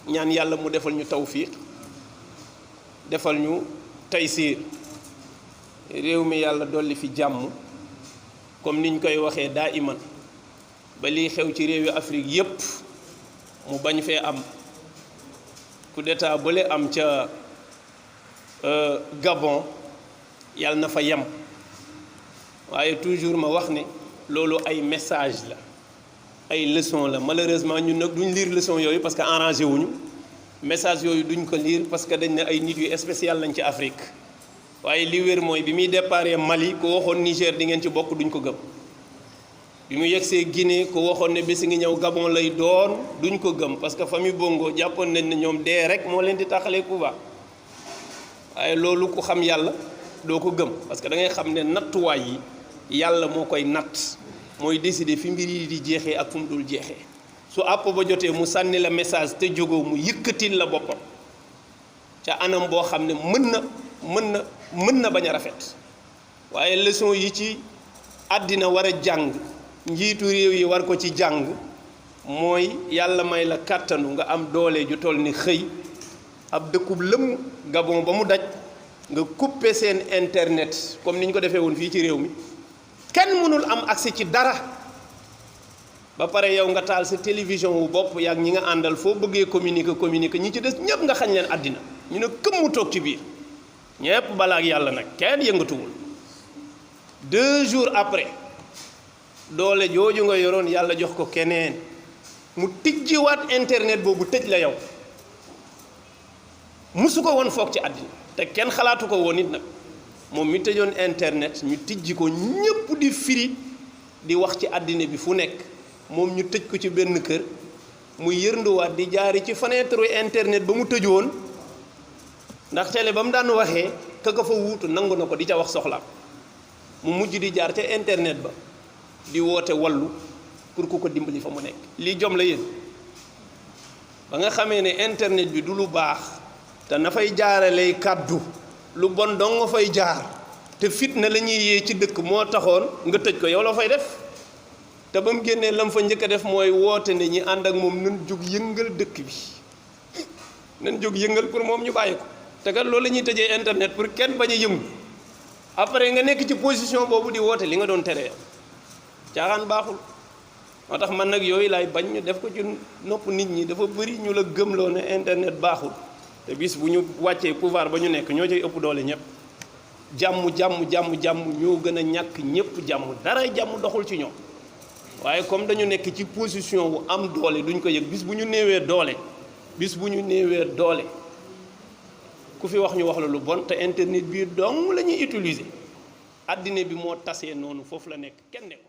ñaan yàlla mu defal ñu tawfiq defal ñu taysiir réew mi yàlla dolli fi jàmm comme niñ koy waxee daa iman ba lii xew ci réewi Afrique yépp mu bañ fee am coup d'état bële am ca Gabon yàlla na fa yem waaye toujours ma wax ne loolu ay message la ay leçon la malheureusement ñun nag duñ lire leçon yooyu parce que arrangé wuñu message yooyu duñ ko lire parce que dañ ne ay nit yu spécial lañ ci Afrique waaye li wér mooy bi muy déparé Mali ku waxoon Niger di ngeen ci bokk duñ ko gëm bi mu yegsee Guinée ku waxoon ne bési ngi ñëw Gabon lay doon duñ ko gëm parce que famille Bongo jàppoon nañ ne ñoom dee rek moo leen di taxalee pouvoir waaye loolu ku xam yàlla doo ko gëm parce que da ngay xam ne nattuwaay yi yàlla moo koy natt mooy décider fi mbir yi di jeexee ak fu mu dul jeexee su àpp ba jotee mu sànni la message te jógoo mu yëkkatil la boppam ca anam boo xam ne mën na bañ a rafet waaye leçon yi ci àddina war a jàng njiitu réew yi war ko ci jàng mooy yàlla may la kàttanu nga am doole ju toll ni xëy ab dëkkub lëm Gabon ba mu daj nga couper seen internet comme ni ñu ko defee woon fii ci réew mi kenn mënul am accès ci dara ba pare yow nga taal sa télévision wu bopp yaag ñi nga àndal foo bëggee communiquer ñi ci des ñëpp nga xañ leen àddina ñu ne këm mu toog ci biir ñëpp balaak yàlla nag kenn yëngatuwul 2 jours après doole jooju nga yoroon yàlla jox ko keneen mu tijjiwaat internet boobu tëj la yow musu ko woon foog ci àddina te kenn xalaatu ko woon it nag moom mi tëjoon internet ñu tijji ko ñëpp di firi di wax ci àddina bi fu nekk moom ñu tëj ko ci benn kër mu yërnduwaat di jaari ci fenêtre internet ba mu tëjoon ndax télé ba mu daan waxee ka ko fa wuutu nangu na ko di ca wax soxlaam mu mujj di jaar ca internet ba di woote wallu pour ku ko dimbali fa mu nekk lii jom la yéen ba nga xamee ne internet bi du lu baax te na fay jaaralay kàddu lu bon dong nga fay jaar te fitna la ñuy yee ci dëkk moo taxoon nga tëj ko yow la fay def te ba mu génnee lam fa njëkk a def mooy woote ne ñi ànd ak moom nan jóg yëngal dëkk bi nan jóg yëngal pour moom ñu bàyyi ko te kat loolu la ñuy tëjee internet pour kenn bañ a yëngu après nga nekk ci position boobu di woote li nga doon tere caaxaan baaxul moo tax man nag yooyu laay bañ ñu def ko ci nopp nit ñi dafa bëri ñu la gëmloo ne internet baaxul te bis bu ñu wàccee pouvoir ba ñu nekk ñoo cay ëpp doole ñëpp jàmm ñoo gën a ñàkk ñëpp jàmm dara jàmm doxul ci ñoom waaye comme dañu nekk ci position wu am doole duñ ko yëg bis bu ñu néewee doole ku fi wax ñu wax la lu bon te internet bii dong la ñuy utiliser àddina bi moo tasee noonu foofu la nekk kenn nekk